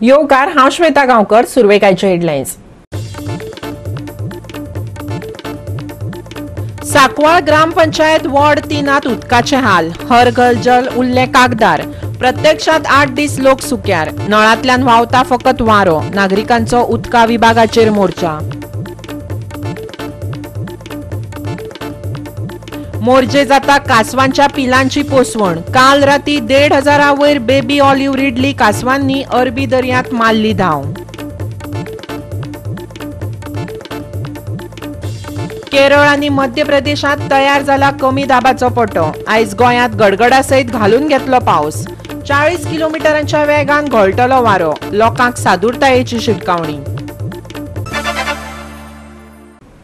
येवकार, हांव श्वेता गांवकर. सुरवेक आयच्यो हेडलायन्स. सांकवाळ ग्रामपंचायत वॉर्ड 3 उदकाचे हाल, हर घर जल उरलें कागदार. प्रत्यक्षात 8 दीस लोक सुक्यार, नळांतल्यान व्हांवता फकत वारो. नागरिकांचो उदका विभागाचेर मोर्चा. मोर्जे जाता कासवांच्या पिलांची पोसवण. काल राती 1,500 वयर बेबी ऑलिव्ह रिडली कासवांनी अरबी दर्यांत मारली धांव. केरळ आनी मध्य प्रदेशांत तयार जाला कमी दाबाचो पटो. आयज गोंयांत गडगडा सयत घालून घेतलो पावस. 40 किलोमिटरांच्या वेगान घोळटलो वारो. लोकांक सादूरतायेची शिटकावणी.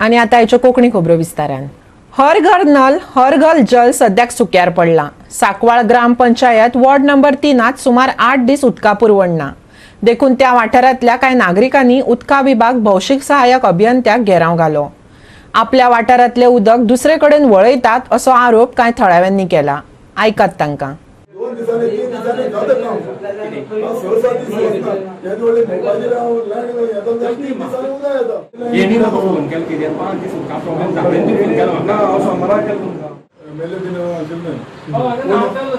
आनी आतां आयच्यो कोंकणी खबरो विस्तारान. हर घर नल हर घर जल सद्याक सुक्यार पडला. सांकवाळ ग्रामपंचायत वॉर्ड नंबर 3 सुमार 8 दीस उदका पुरवण ना, देखून त्या वाठारांतल्या कांय नागरिकांनी उदका विभाग भौशीक सहाय्यक अभियंत्याक घेराव घालो. आपल्या वाठारांतले उदक दुसरे कडेन वळयतात असो आरोप कांय थळाव्यांनी केला. आयकात तांकां. 2 दिसांनी 3 दिसांनी जाता काम, 6-7 दीस वचना. येदे व्हडले मोबायलाचेर हांव लायन येता, 3 दिसांनी उदक येता. येणी म्हाका फोन केलो कित्याक 5 दीस उदका प्रॉब्लेम जाता, फोन केलो म्हाका. हांव सोमारा केलो तुमकां, एमएलए बीन आशिल्लें.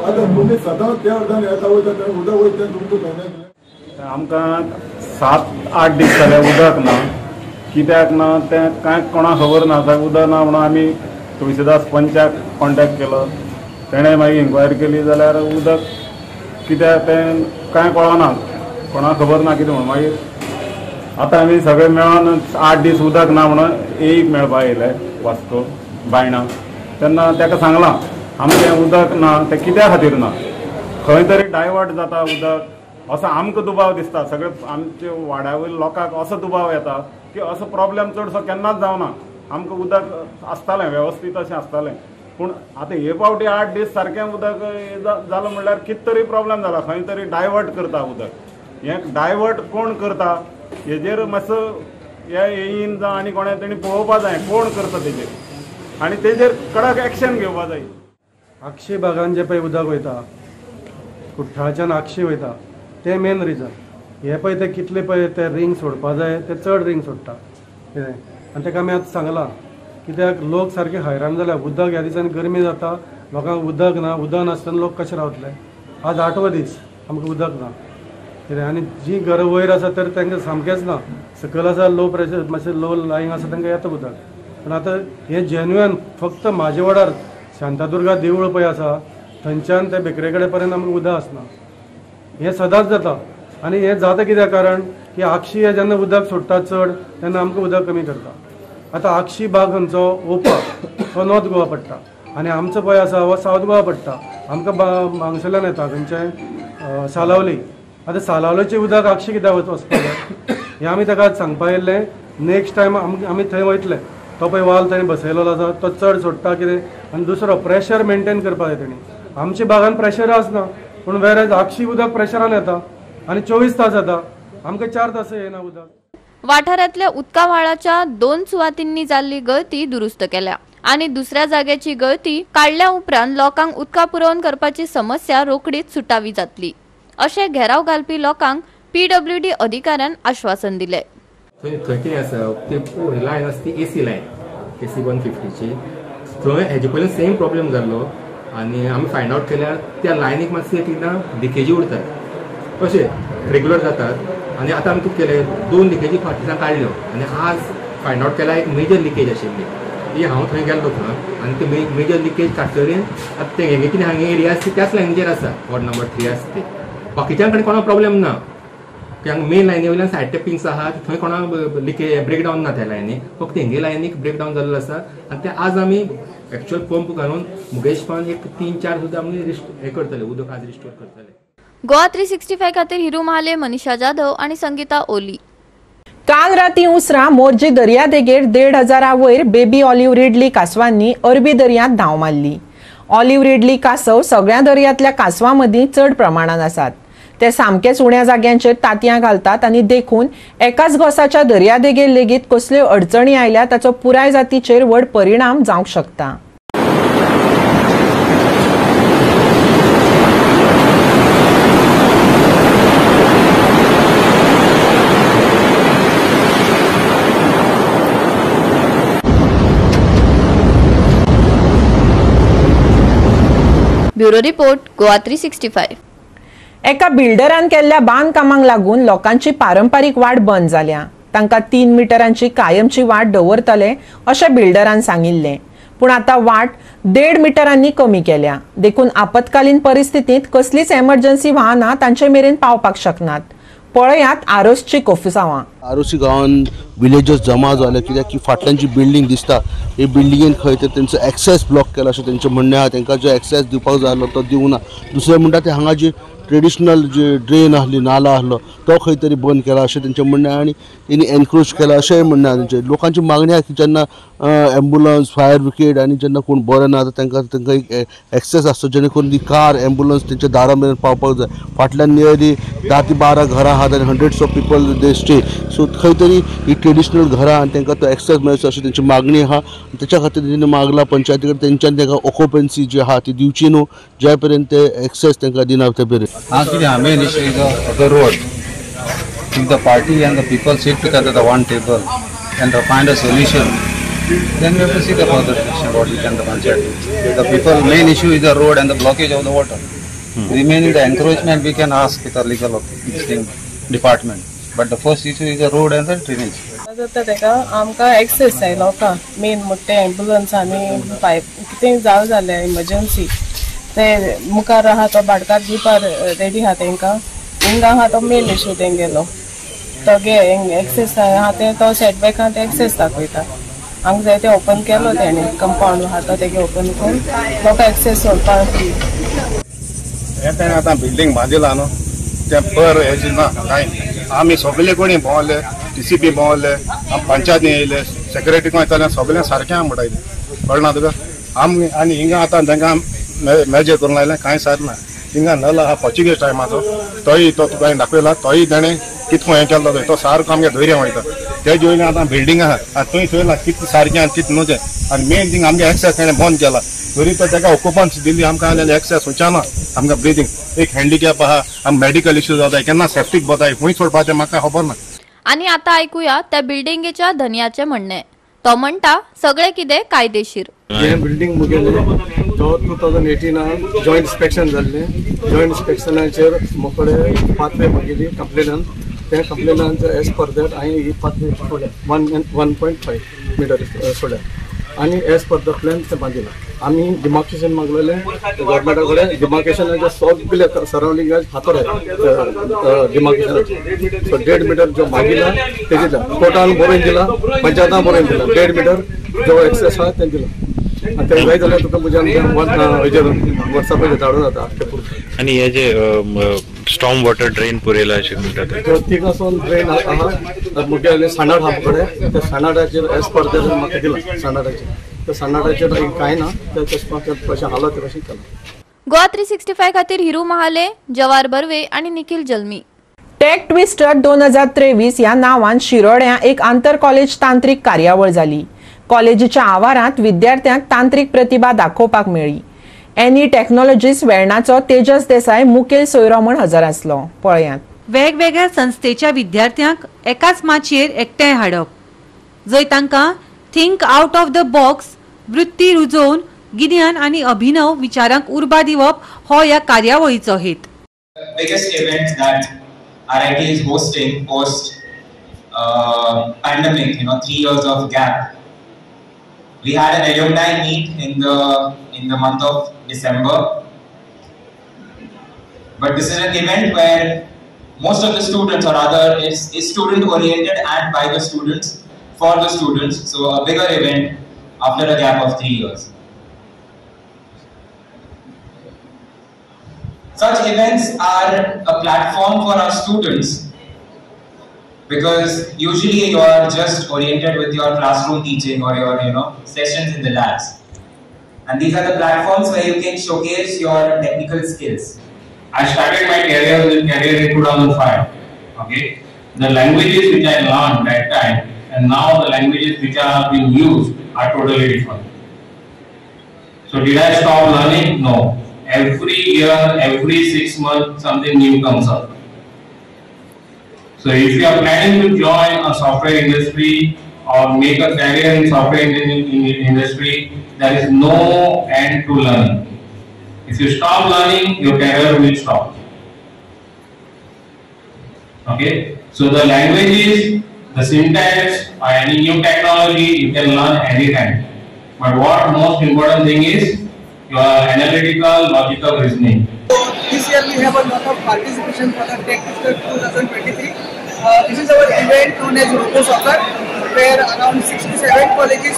आतां तुमी सदांच त्या अर्दान येता वयता, उदक वयता तुमकां खंय. आमकां 7-8 दीस जाले उदक ना. कित्याक ना तें कांय कोणाक खबर ना. उदक ना म्हणून आमी तुळशीदास पंचाक कॉन्टेक्ट केलो, तेणें मागीर इन्क्वायरी केली जाल्यार उदक कित्याक तें कांय कळना, कोणाक खबर ना कितें म्हणून. मागीर आतां आमी सगळे मेळोन 8 दीस उदक ना म्हणून एक मेळपा येयले वास्को बायणा. तेन्ना ताका सांगलां आमचें उदक ना तें कित्या खातीर ना, खंय तरी डायवर्ट जाता उदक असो आमकां दुबाव दिसता. सगळे आमचे वाड्या वयल्या लोकांक असो दुबाव येता की असो प्रॉब्लेम चडसो केन्नाच जावना. आमकां उदक आसतालें वेवस्थीत अशें आसतालें, पूण आतां हे फावटी 8 दीस सारकें उदक जालो म्हणल्यार कितें तरी प्रॉब्लेम जाला, खंय तरी डायवर्ट करता उदक. हें डायवर्ट कोण करता हेजेर मातसो हे येईन जावं आनी कोणें तेणी पळोवपा जाय कोण करता तेजेर, आनी तेजेर कडक एक्शन घेवपा जाय. आक्षी बागान जें पळय उदक वयता, कुठ्ठाळच्यान आक्षी वयता, तें मेन रिजन. हे पळय ते कितले पळय ते रिंग सोडपा जाय ते चड रिंग सोडटा कितें. आनी ताका आमी आतां सांगलां कित्याक लोक सारके हैराण जाल्या. उदक ह्या दिसांनी गरमी जाता, लोकांक उदक ना. उदक नासतना लोक कशे रावतले? आज 8वो दीस आमकां उदक ना कितें. आनी जी घरां वयर आसा तर तांकां सामकेंच ना, सकयल आसा लो प्रेशर मातशें लो लायन आसा तांकां येता उदक. पूण आतां हें जेन्युअन फक्त म्हाजे वाडार शांतादुर्गा देवूळ पळय आसा थंयच्यान ते बेकरे कडेन पर्यंत आमकां उदक आसना. हें सदांच जाता. आनी हें जाता कित्याक कारण की आक्षी हे जेन्ना उदक सोडटा चड तेन्ना आमकां उदक कमी करता. आतां आक्षी बाग खंयचो ओपा तो नॉर्थ गोवा पडटा आनी आमचो पळय आसा हो सावथ गोवा पडटा. आमकां हांगसरल्यान येता खंयचें सालावली. आतां सालावलेचें उदक आक्षी कित्याक वचपाक जाय हें आमी ताका सांगपा येयल्लें. नेक्स्ट टायम आमी थंय वयतले. तो पळय वाल ताणें बसयलेलो आसा तो चड सोडटा कितें. आनी दुसरो प्रेशर मेनटेन करपाक जाय तेणी. आमच्या बागान प्रेशर आसना, पूण वेर आक्षी उदक प्रेशरान येता आनी 24 तास येता, आमकां 4 तास येना उदक. वाठारांतल्या उदका व्हाळाच्या 2 सुवातींनी जाल्ली गळती दुरुस्त केल्या आनी दुसऱ्या जाग्याची गळती काडल्या उपरांत लोकांक उदका पुरवण करपाची समस्या रोखडीच सुटावी जातली अशें घेराव घालपी लोकांक पीडब्ल्यूडी अधिकाऱ्यान आश्वासन दिलें. थंय कितें आसा ती लायन आसा ती एसी लायन, एसी 150ची. थंय हेजे पयलीं सेम प्रॉब्लेम जाल्लो आनी आमी फायंड आवट केल्यार त्या लायनीक मातशें एकदां लिकेजी उरतात, अशें रेगुलर जातात. आनी आतां आमी कितें केलें, 2 लिकेजी फाटल्यान काडल्यो आनी आज फायंड आवट केल्यार एक मेजर लिकेज आशिल्ली ती. हांव थंय गेल्लो थंय आनी ती मेजर लिकेज काडटकीर आतां तें हेगे कितें हांगा एरिया आसा ती त्याच लायनीचेर आसा, वॉर्ड नंबर 3 आसा ती. बाकीच्या कडेन कोणाक प्रॉब्लेम ना, कित्याक मेन लायनी वयल्यान सायड टॅपिंग्स आहा थंय कोणाक लिकेज ब्रेकडावन ना त्या लायनी, फक्त हेंगे लायनीक ब्रेकडावन जाल्लो आसा. आनी ते आज आमी एक्चुअल पंप घालून मुकेश पान एक 3-4 सुद्दां आमी हें करतले, उदक आज रिस्टोर करतले. गोवा 365 खातीर हिरू महाले, मनीषा जाधव आणि संगीता ओली. काल राती उसरा मोरजी दर्यादेगेर 1,500 वयर बेबी ऑलिव्ह रिडली कासवांनी अरबी दर्यांत धांव मारली. ऑलिव्ह रिडली कासव सगळ्या दर्यांतल्या कासवां मदीं चड प्रमाणान आसात. ते सामकेच उण्या जाग्यांचेर तांतयां घालतात आनी देखून एकाच घोसाच्या दर्यादेगेर लेगीत कसल्यो अडचणी आयल्या ताचो पुराय जातीचेर व्हड परिणाम जावंक शकता. Bureau report, Goa 365. एका बिल्डरान केल्ल्या बांदकामांक लागून लोकांची पारंपारीक वाट बंद जाल्या. तांकां 3 मिटरांची कायमची वाट दवरतले अशें बिल्डरान सांगिल्लें, पूण आतां वाट 1.5 मिटरांनी कमी केल्या. देखून आपत्कालीन परिस्थितींत कसलीच एमर्जन्सी वाहनां तांचे मेरेन पावपाक शकनात. पळयात आरोसची कोफुसांवां. आरोसी गांवान विलेजर्स जमा जाले कित्याक की फाटल्यान जी बिल्डींग दिसता ही बिल्डिंगेन खंय तर तेंचो एक्सेस ब्लॉक केला अशें तेंचें म्हणणें आहा. तेंकां जो एक्सेस दिवपाक जाय आसलो तो दिवना. दुसरें म्हणटा ते हांगा जी ट्रेडिशनल जी ड्रेन आहली, नाला आहलो तो खंय तरी बंद केला अशें तेंचें म्हणणें आहा आनी तेणी एनक्रोच केला अशेंय म्हणणें आहा तेंचें. लोकांची मागणी आहा की जेन्ना एम्बुलन्स, फायर ब्रिगेड आनी जेन्ना कोण बरो ना तांकां तांकां एक एक्सेस आसचो जेणे करून ती कार एम्बुलन्स तेंच्या दारा मेरेन पावपाक जाय. फाटल्यान नियरली 10 ते 12 घरां आहात आनी hundreds of people they stay. So खंय तरी ही ट्रेडिशनल घरां आनी तांकां तो एक्सेस मेळचो अशी तेंची मागणी आहा. तेच्या खातीर तेणी मागला पंचायती कडेन तेंच्यान तांकां ऑक्युपन्सी जी आहा ती दिवची न्हू ज्या पर्यंत ते एक्सेस तांकां दिना ते पर्यंत. Actually, the main issue is the road. If the party and the people sit together at the one table and find a solution, then we have to see the further direction what we can the panchayat do. The people main issue is the road and the blockage of the water. Remaining the encroachment we can ask with our legal department. But the first issue is the road and the drainage. जाता तेका आमकां access जाय लोकांक main म्हणटा ते ambulance आनी pipe कितें जावं जाल्यार इमर्जन्सी ते मुखार आहा तो भाटकार दिवपाक रेडी आहा तेंकां. हिंगा आहा तो मेन इशू तेंगेलो तो गे एक्सेस आहा ते तो सेटबॅक आहा ते एक्सेस दाखयता. हांगा जाय ते ओपन केलो तेणें कंपावंड आहा तो तेगे ओपन करून लोकांक एक्सेस सोडपाक फ्री. हें तेणें आतां बिल्डींग बांदिलां न्हू तें पर हेजें ना कांय. आमी सगळे कोणी भोंवले, टीसीपी भोंवले, आमी पंचायती येयले, सेक्रेटरी वयताले, सगळें सारकें आहा म्हणटा कितें कळना तुका. आमी आनी हिंगा आतां तांकां मेजर करून लायलें कांय सार ना. हिंगा नल आहा पोर्चुगीज टायमाचो तोय तो तुका दाखयला तोय तेणें कितको हें केलो तो सारको आमगे धैर्य वयता. तेजे वयल्यान आतां बिल्डींग आहा आनी थंय चोयला कितलें सारकें आनी कितें न्हू तें. आनी मेन थिंग आमगे एक्सेस तेणें बंद केला तरी तो तेका ऑक्युपन्स दिली आमकां जाल्यार एक्सेस वचना आमकां ब्रिदींग एक हँडिकॅप आहा, आमकां मेडिकल इश्यू जाता केन्ना सेफ्टीक वताय खंय सोडपाचें म्हाका खबर ना. आनी आतां आयकुया त्या बिल्डिंगेच्या धनयाचें म्हणणें. तो म्हणटा सगळें कितें कायदेशीर. हें बिल्डींग मुगेलें जो 2018 जॉयंट इन्स्पेक्शन जाल्लें. जॉयंट इन्स्पेक्शनाचेर म्हजे पाथवे मागिल्ली कंप्लेनान. त्या कंप्लेनान एज पर that हांवें ही पाथवे सोडल्या 1.5 मिटर सोडल्या आनी एज पर the plan तें बांदिलां. आमी डिमार्केशन मागलेलें गव्हर्मेंटा कडेन. डिमार्केशनाचे सगळे सरावंडींग हातर डिमार्केशनाचे. सो 1.5 मिटर जो मागिला ते दिला, कोर्टान बरोवन दिला, पंचायतान बरोवन दिला. 1.5 मिटर जो एक्सेस आहा तें दिला. आनी तें जाय जाल्यार तुका म्हज्या हेजेर वॉट्सॅपाचेर धाडून जाता आख्खें प्रूफ. आनी हे जे स्टॉर्म वॉटर ड्रेन पुरयला अशें म्हणटा ते थिंगासून ड्रेन आहा मुगेले साणाट आहा कडेन त्या साणाटाचेर एज पर ते म्हाका दिला. साणाटाचेर त्या साणाटाचेर कांय ना ते तशें हालो ते तशें केलां. गोवा 365 खातीर हिरू महाले, जवार बर्वे आनी निखिल जल्मी. टेक ट्विस्टर 2023 ह्या नांवान शिरोड्यां एक आंतर कॉलेज तांत्रीक कार्यावळ जाली. कॉलेजीच्या आवारांत विद्यार्थ्यांक तांत्रीक प्रतिभा दाखोवपाक मेळ्ळी. एनी टेक्नॉलॉजीज वेर्णाचो तेजस देसाय मुखेल सोयरो म्हूण हजर आसलो. पळयात. वेगवेगळ्या संस्थेच्या विद्यार्थ्यांक एकाच माचयेर एकठांय हाडप, जंय तांकां think out of the box वृत्ती रुजोवन गिन्यान आनी अभिनव विचारांक उर्बा दिवप हो ह्या कार्यावळीचो हेत. Biggest event that RIT is hosting post pandemic, you know, 3 years of gap. We had an alumni meet in the month of December, but this is an event where most of the students, or rather is student oriented and by the students for the students, so a bigger event after a gap of 3 years. Such events are a platform for our students because usually you are just oriented with your classroom teaching or your, you know, sessions in the labs, and these are the platforms where you can showcase your technical skills. I started my career in 2005. Okay, the languages which I learned that time and now the languages which are being used are totally different. So did I stop learning? No. Every year, every 6 months, something new comes up. So if you are planning to join a software industry or make a career in software engineering industry, there is no end to learning. If you stop learning, your career will stop. Okay, so the languages, the syntax, or any new technology, you can learn anytime. But what most important thing is your analytical, logical reasoning. So this year we have a lot of participation for the Tech Twister 2023. This is our event known as RoboSoccer, where around 67 colleges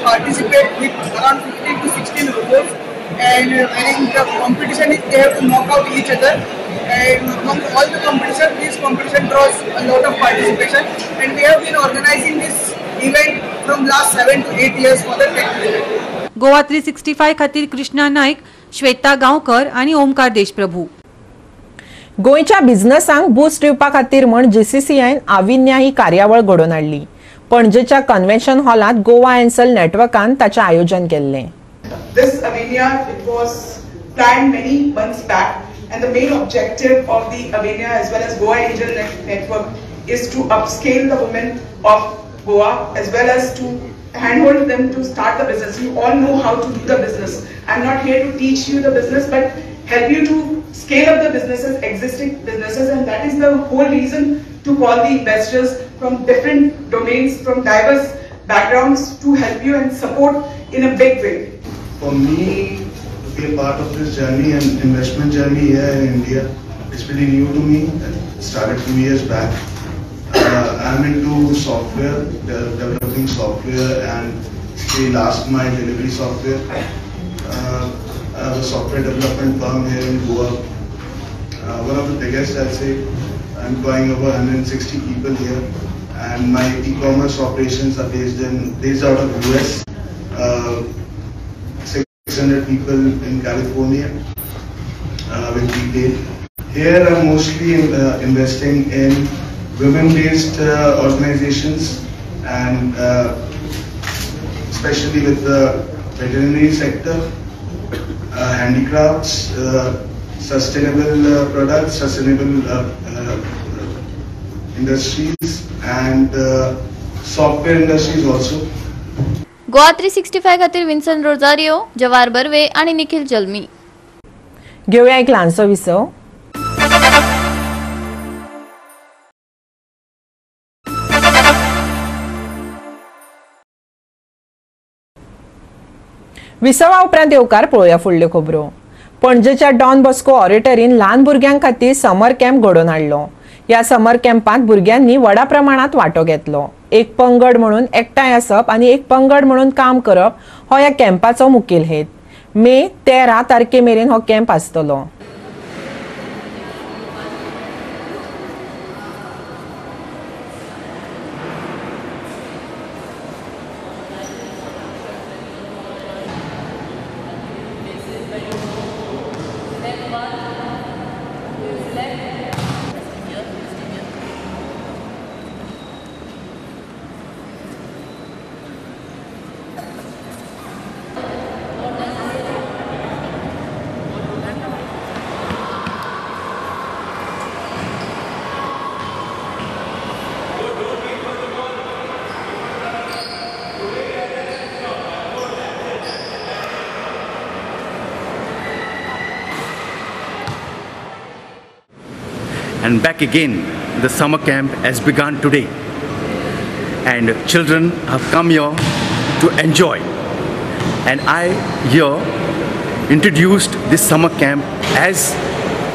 participate with around 15 to 16 robots, and during the competition they have to knock out each other. And among all the competition, this competition draws a lot of participation, and we have been organizing this event from last 7 to 8 years for the Tech Twister. Goa 365 खातीर कृष्णा नाईक, श्वेता गांवकर आनी ओमकार देशप्रभू. गोंयच्या बिझनेसांक boost दिवपा खातीर म्हण जीसीसीआयन आविन्या ही कार्यावळ घडोवन हाडली. पणजेच्या कन्व्हेन्शन हॉलांत गोवा एन्सल नेटवर्कान ताचें आयोजन केल्लें. This Avinya, it was planned many months back, and the main objective of the Avinya as well as Goa Angel Network is to upscale the women of Goa as well as to handhold them to start the business. You all know how to do the business. I'm not here to teach you the business, but help you to scale up the businesses, existing businesses, and that is the whole reason to call the investors from different domains, from diverse backgrounds to help you and support in a big way. For me to be a part of this journey and investment journey here in India, it's pretty new to me. It started 2 years back. I'm into software, developing software and the last mile delivery software. I have a software development firm here in Goa. One of the biggest, I'll say. I'm employing over 160 people here, and my e-commerce operations are based out of US. 600 people in California with retail. Here I'm mostly investing in women-based organizations and especially with the veterinary sector, handicrafts, sustainable products, sustainable industries and software industries also. Goa 365 खातीर Vinson Rosario, जवार बर्वे आणि निखिल जल्मी. घेऊया एक ल्हानसो विसव. विसवा उपरांत येवकार पळोवया फुडल्यो खबरो. पणजेच्या डॉन बॉस्को ऑरेटरीन ल्हान भुरग्यां खातीर समर कॅम्प घडोवन हाडलो. ह्या समर कॅम्पांत भुरग्यांनी व्हडा प्रमाणांत वांटो घेतलो. एक पंगड म्हणून एकठांय आसप आनी एक पंगड म्हणून काम करप हो ह्या कॅम्पाचो मुखेल हेत. मे 13 तारखे मेरेन हो कॅम्प आसतलो. And back again, the summer camp has begun today, and children have come here to enjoy. And I here introduced this summer camp as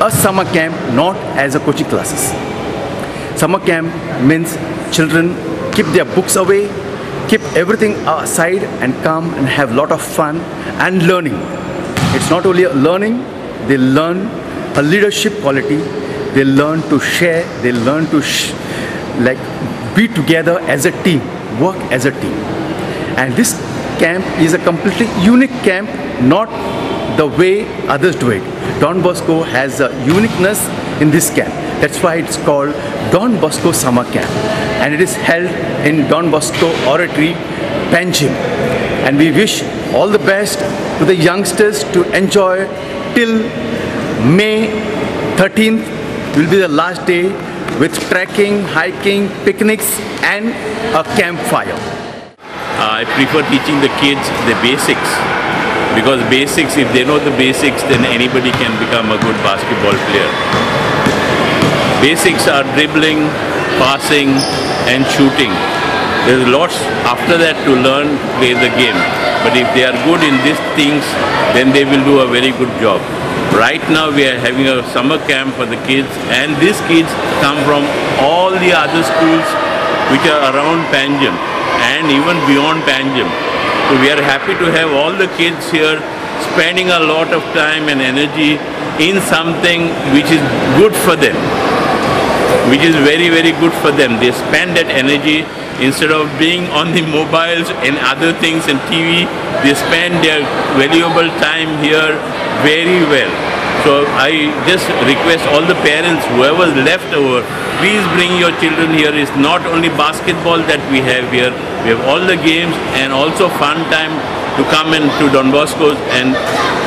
a summer camp, not as a coaching classes. Summer camp means children keep their books away, keep everything aside and come and have a lot of fun and learning. It's not only learning, they learn a leadership quality. They learn to share, they learn to be together as a team, work as a team. And this camp is a completely unique camp, not the way others do it. Don Bosco has a uniqueness in this camp. That's why it's called Don Bosco Summer Camp. And it is held in Don Bosco Oratory, Panjim. And we wish all the best to the youngsters to enjoy till May 13th. Will be the last day with trekking, hiking, picnics and a campfire. I prefer teaching the kids the basics Because basics, if they know the basics, then anybody can become a good basketball player. Basics are dribbling, passing and shooting. There's lots after that to learn, play the game. But if they are good in these things, then they will do a very good job. Right now we are having a summer camp for the kids, and these kids come from all the other schools which are around Panjim and even beyond Panjim. So we are happy to have all the kids here spending a lot of time and energy in something which is good for them, which is very, very good for them. They spend that energy instead of being on the mobiles and other things and TV, they spend their valuable time here very well. So I just request all the parents, whoever is left over, please bring your children here. It's not only basketball that we have here, we have all the games and also fun time to come into Don Bosco's and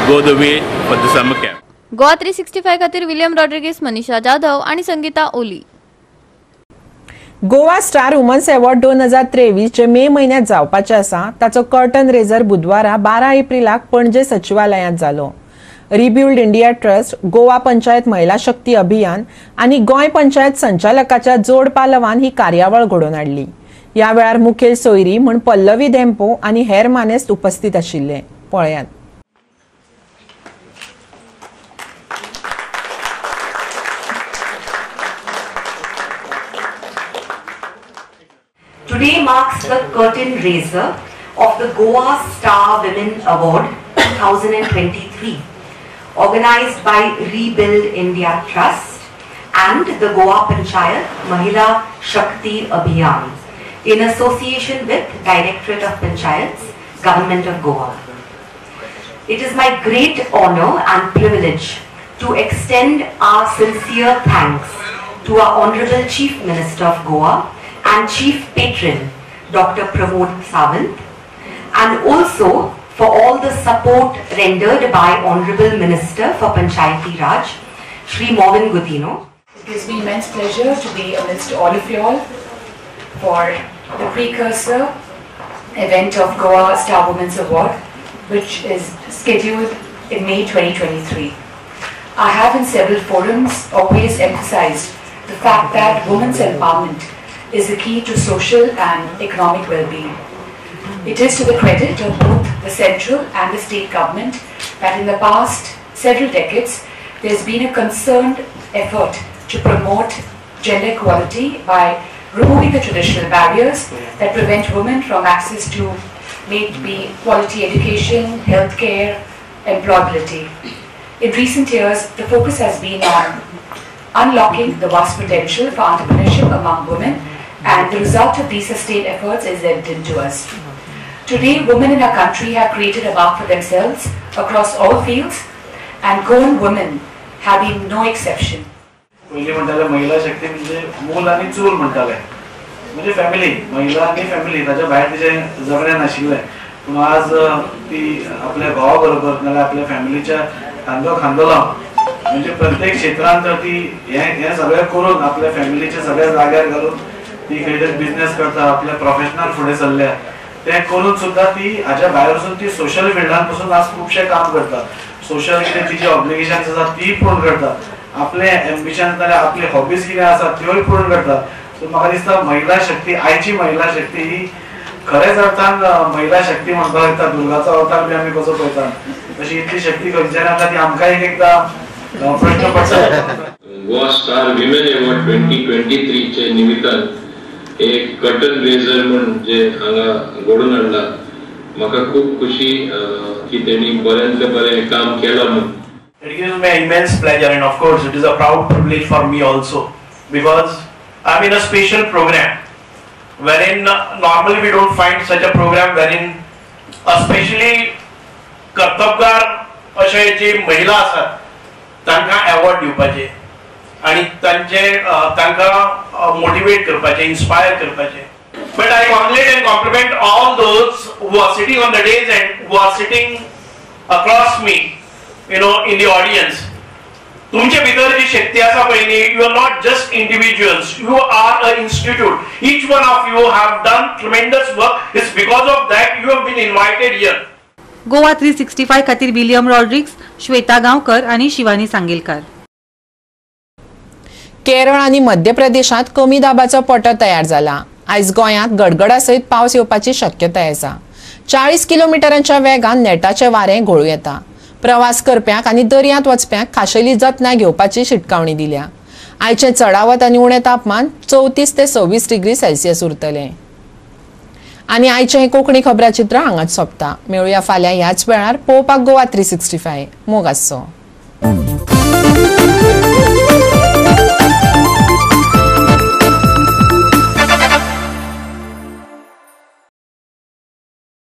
go the way for the summer camp. Goa 365 खातीर William Rodrigues, मनीषा जाधव आणि Sangeeta Oli. Goa star women's award 2023 जे मे म्हयन्यांत जावपाचे आसा ताचो curtain raiser बुधवारा 12 एप्रिलाक पणजे सचिवालयांत जालो. Rebuild India trust, Goa panchayat Mahila Shakti Abhiyan आनी गोंय पंचायत संचालकाच्या जोड पालवान ही कार्यावळ घडोवन हाडली. ह्या वेळार मुखेल सोयरी म्हूण पल्लवी धेंपो आनी हेर मानेस्त उपस्थित आशिल्ले. पळयात. Today marks the curtain raiser of the Goa Star Women Award 2023, organized by Rebuild India Trust and the Goa Panchayat Mahila Shakti Abhiyan in association with Directorate of Panchayats, Government of Goa. It is my great honor and privilege to extend our sincere thanks to our Honorable Chief Minister of Goa and Chief Patron, Dr. Pramod Sawant, and also for all the support rendered by Honorable Minister for Panchayati Raj, Shri Mauvin Godinho. It gives me immense pleasure to be amidst all of you all for the precursor event of Goa Star Women's Award, which is scheduled in May 2023. I have in several forums always emphasized the fact that women's empowerment is the key to social and economic well-being. It is to the credit of both the central and the state government that in the past several decades, there's been a concerned effort to promote gender equality by removing the traditional barriers that prevent women from access to maybe quality education, healthcare, employability. In recent years, the focus has been on unlocking the vast potential for entrepreneurship among women, and the result of these sustained efforts is evident to us. Today, women in our country have created a mark for themselves across all fields, and Goan women have been no exception. पयलीं म्हणटाले महिला शक्ती म्हणजे मूल आनी चूल म्हणटाले, म्हणजे फॅमिली, महिला आनी फॅमिली, ताच्या भायर तिचें जगणें नाशिल्लें. पूण आज ती आपल्या घोवा बरोबर नाल्यार आपल्या फॅमिलीच्या खांदो खांदो लावन म्हणजे प्रत्येक क्षेत्रांत तर ती हें सगळें करून आपल्या फॅमिलीच्या सगळ्या जाग्यार घालून ती खंय तरी बिजनेस करता, आपल्या प्रोफेशनल फुडें सरल्या. तें करून सुद्दां ती हाज्या भायर वचून ती सोशल फिल्डान पसून आज खुबशें काम करता. सोशल कितें तिची ऑब्लिगेशन्स आसा ती पूर्ण करता, आपले एम्बिशन नाल्यार आपले हॉबीज कितें आसा त्योय पूर्ण करता. सो म्हाका दिसता महिला शक्ती, आयची महिला शक्ती ही खरेंच अर्थान महिला शक्ती म्हणपाक शकता. दुर्गाचो अवतार बी आमी कसो पळयता तशी इतली शक्ती खंयच्यान आसा ती आमकां एक एकदां प्रश्न पडटा. गोवा स्टार विमेन अवॉर्ड 2023 चे निमित्तान एक कर्टन रेजर म्हूण जे हांगा घडोवन हाडला, म्हाका खूब खुशी की तेणी बऱ्यांतलें बरें काम केलां म्हूण. It gives me immense pleasure, and of course it is a proud privilege for me also, because I'm in a special program wherein normally we don't find such a program wherein especially कर्तबगार अशे जे महिला आसात तांकां award दिवपाचे आनी तांचे तांकां motivate करपाचे, inspire करपाचे. But I congratulate and compliment all those who are sitting on the dais and who are sitting across me, you know, in the audience. तुमचे भितर जी शक्ती आसा पळय, you are not just individuals, you are a institute. Each one of you have done tremendous work. It's because of that you have been invited here. Goa 365 खातीर William Rodrigues, Shweta Gaonkar आनी शिवानी सांगेलकार. केरळ आनी मध्य प्रदेशांत कमी दाबाचो पट्टो तयार जाला. आयज गोंयांत गडगडा सयत पावस येवपाची शक्यताय आसा. 40 किलोमिटरांच्या वेगान नेटाचें वारें घोळूं येता. प्रवास करप्यांक आनी दर्यांत वचप्यांक खाशेली जतनाय घेवपाची शिटकावणी दिल्या. आयचें चडावत आनी उणें तापमान 34 ते 26 डिग्री सेल्सियस उरतलें. आनी आयचें हें कोंकणी खबराचित्र हांगाच सोंपता. मेळुया फाल्यां ह्याच वेळार पळोवपाक गोवा 365. मोग आसचो.